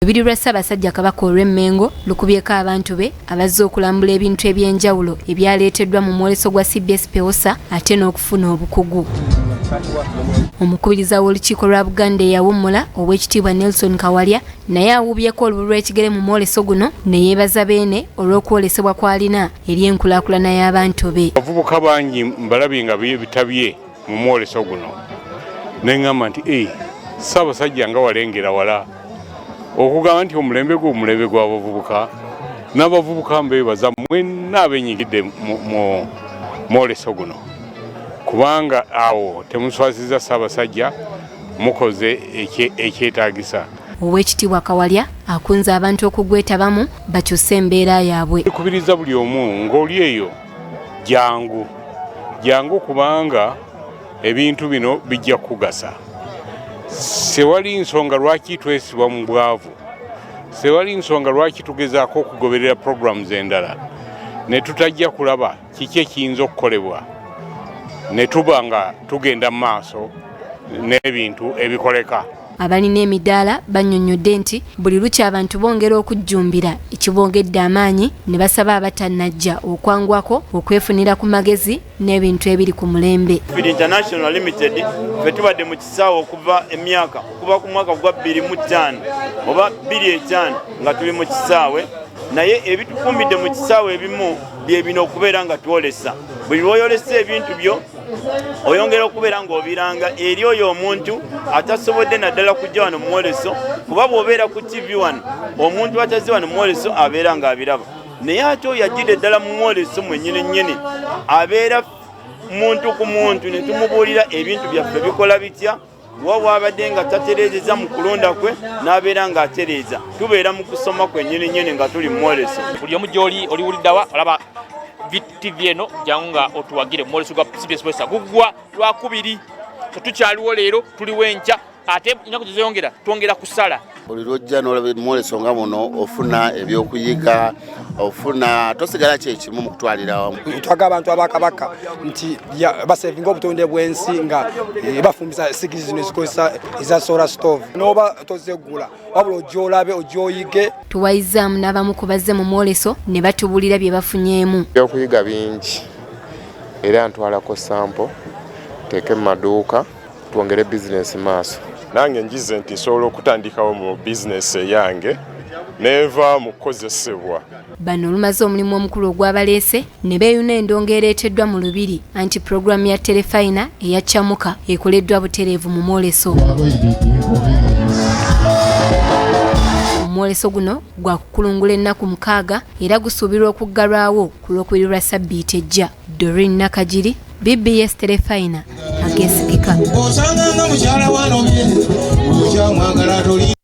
Olubiri lwa Ssaabasajja Kabaka olw'e Mmengo lukubyeko abantu be abazze okulambula ebintu eby'enjawulo ebyaleeteddwa mu mwoleso gwa CBS Pewosa ate n'okufuna obukugu. Omukubiriza w'olukiiko lwa Buganda eyawummula Oweekitiibwa Nelson Kawalya naye awuubyeko olubu lw'ekigere mu mwoleso guno ne yeebaza Beene olw'okwolesebwa kw'alina eri enkulaakulana y'abantu be. Abavubuka bangi mbalabye nga beetabye mu mwoleso guno ne ŋŋamba nti ee Ssaabasajja nga walengera wala okugamba nti omulembe gwo omulembe gw'abavubuka n'abavubuka mbeebaza mwenna abenyigidde mu mwoleso guno kubanga awo temuswaziza Ssaabasajja mukoze ekyetaagisa. Oweekitiibwa Kawalya akunze abantu okugwetabamu bakyuse embeera yaabwe. Kubiriza buli omu ng'oli eyo jangu jangu kubanga ebintu bino bijja kukugasa. Sewali nsonga lwaki twesibwa mu bwavu, sewali nsonga lwaki tugezaako okugoberera programs endala ne tutajja kulaba kiki ekiyinza okukolebwa ne tuba nga tugenda mu maaso n'ebintu ebikoleka. Abalina emidaala bannyonnyodde nti buli lukya abantu bongera okujjumbira ekibongedde amaanyi ne basaba abatannajja okwangwako okwefunira ku magezi n'ebintu ebiri ku mulembe. International Limited ffe tubadde mu kisaawe okuva emyaka okuva ku mwaka gwa 2005 oba 2005 nga tuli mu kisaawe, naye ebitukuumidde mu kisaawe ebimu bye bino okubeera nga twolesa. Buli lw'oyolesa ebintu byo oyongera okubeera ng'obiranga eri oyo omuntu atasobodde naddala kujja wano mwoleso, kuba bw'obeera ku TV wano omuntu atazze wano mwoleso abeera ng'abiraba, naye ate oyo ajjidde ddala mu mwoleso mwennyini nnyini abeera muntu ku muntu ne tumubuulira ebintu byaffe bikola bitya, wa waabadde nga tatereezeza mu kulonda kwe n'abeera ng'atereeza. Tubeera mu kusoma kwennyini nnyini nga tuli mu mwoleso. Buli omu gy'oli oliwuliddawa olaba VTV eno, jangu nga otuwagire mu mwoleso gwa CBS Pewosa guggwa Lwakubiri, so tukyaliwo leero, tuliwo enkya, ate ennaku tezeyongera twongera kusala. Buli lwojja n'olaba mwoleso nga muno ofuna ebyokuyiga, ofuna tosigala kyekimu mu kutwalira awamu. Twaga abantu abakabaka nti basevinga obutonde bw'ensi nga bafumbisa sigiri zino ezikozesa eza solar stove, n'oba tozeggula wabula ojja olabe ojja oyige. Tuwayizaamu n'abamu ku bazze mu mwoleso ne batubuulira bye bafunyeemu. Ebyokuyiga bingi era ntwalako sample teeke mu maduuka twongere bizinesi maaso. Nange njize nti nsobola okutandikawo mu bizinesi eyange nenva mu kukozesebwa. Bano olumaze omulimu omukulu ogwabaleese ne beeyuna endongo ereeteddwa mu lubiri anti pulogulaamu ya terefayina eya Camuka ekoleddwa butereevu mu mwoleso. Omwoleso guno gwa kukulungula ennaku 6 era gusuubirwa okuggalwawo ku Lwokubiri lwa ssabbiiti ejja. Doreen Nakagiri, BBS Terefayina ageesigika. Osanganga mukyala wanobye okyamwagala toli.